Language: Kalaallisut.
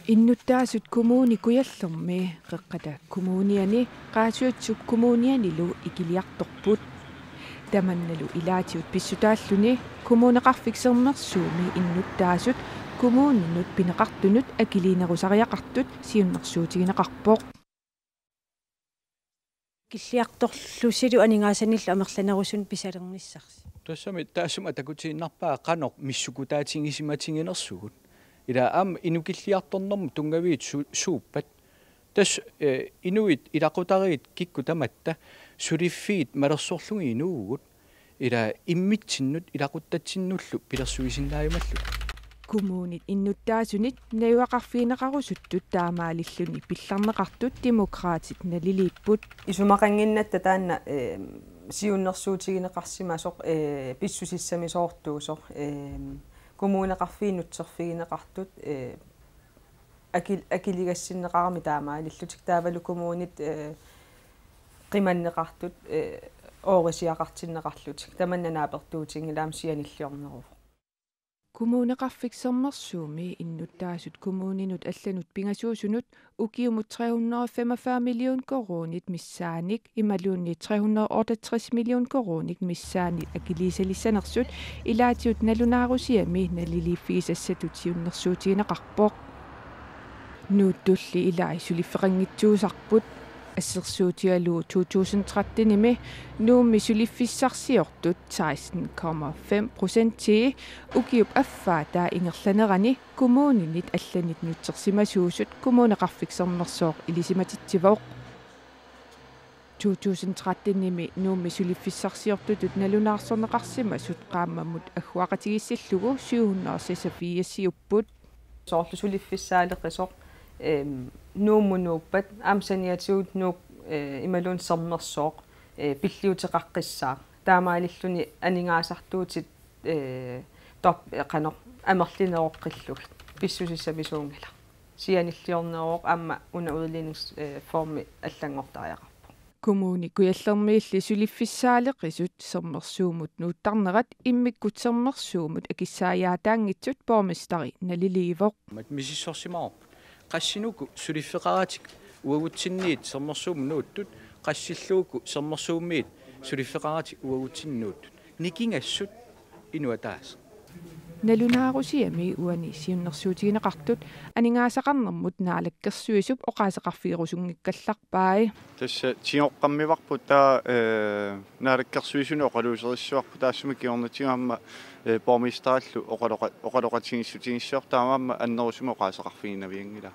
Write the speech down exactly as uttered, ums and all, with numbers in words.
Innuttaasut Kommune Kujallermi Qeqqata Kommuniani Qaasuitsup Kommunianilu ikiliartorput. Tamannalu ilaatigut pissutaalluni Kommuneqarfik Sermersuumi innuttaasut kommuninut pineqartunut akiliinerusariaqartut siunnersuutigineqarpoq. Ikiliartorlusilu aningaasanillu amerlanerusunut pisalernissarsi. Tassami taassuma takutiinnarpaa qanoq missukutaatigisimatiginersugut. Ila aamma inukilliartornermut tunngaviit su-, suuppat. Tassa, eh, inuit ilaqutariit kikkut tamatta suliffiit malersorlugit inuuvugut. Ila immitsinnut ilaquttatsinnullu pilersuisinnaajumallutik. Kommunit innuttaasunit najugaqarfigineqarusuttut taamaalilluni pillarneqartut Demokraatit naliliipput. Isumaqannginnatta taanna, eh, siunnersuutigineqarsimasoq, eh, pissusissamisoortuusoq, eh, kommuneqarfiit nutserfigineqartut, eh, akil-, akiligassinneqarami taamaalillutik taavalu kommunit, eh, qimanneqartut, eh, oorisiaqartinneqarlutik. Tamanna naapertuutiginngilaami sianilliorneruvoq. Kommuneqarfik Sermersuumi innuttaasut kommuninut allanut pingasuusunut ukiumut tre hundrede og femogfyrre million koruunit missaanik imaluunniit tre hundrede og otteogtres million koruunit missaanik akiliisalissanersut ilaatigut nalunaarusiami naliliiffigisassatut siunnersuutigineqarpoq. Nuuttulli ilai suliffeqanngitsuusarput. Assersuutigalugu to tusind tretten-imi Nuummi suliffissarsiortut seksten komma fem procentii ukiup affaata ingerlanerani kommuninit allanit nutsersimasuusut Kommuneqarfik Sermersooq ilisimatitsivoq. To tusind tretten-imi Nuummi suliffissarsiortutut nalunaarsorneqarsimasut qaammammut agguaqatigiissillugu syv hundrede og seksogfirs-iupput. Soorlu suliffissaaleqisoq, ehm, Nuummut nuuppat, aamma saniatigut Nuuk, eh, imaluunniit Sermersooq, eh, pilliuteqaqqissaaq. Taamaalilluni aningaasartuutit, eh, top-, eh, qanoq, amerlineroqqillugit. Pissusissamisuunngilaq. Sianilliorneruvoq aamma una udligningsreformi, eh, formi allanngortariaqarpoq. Kommune Kujallermiilli suliffissaaleqisut Sermersuumut nuuttarnerat immikkut Sermersuumut akissaajaataanngitsut borgmesteri naliliivoq. Misissorsimavarput. Qassinuku suliffeqaratik uagutsinniit Sermersuumut nuuttut, qassilluuku Sermersuumiit suliffeqaratik uagutsinniit nuuttut. Nikingassut inuk ataaseq. Nalunaarusiami uani siunnersuutigineqartut aningaasaqarnermut naalakkersuisup oqaaseqarfigerusunngikkallarpai. Tassa tigoqqammivarput taava, eh, naalakkersuisuni oqaluuserissavarput taassuma kingornatigut aamma, eh, borgmesterillu oqaloqa-, oqaloqatigiissutigiissivarput taava aamma annerusumik oqaaseqarfiginavianngilaa.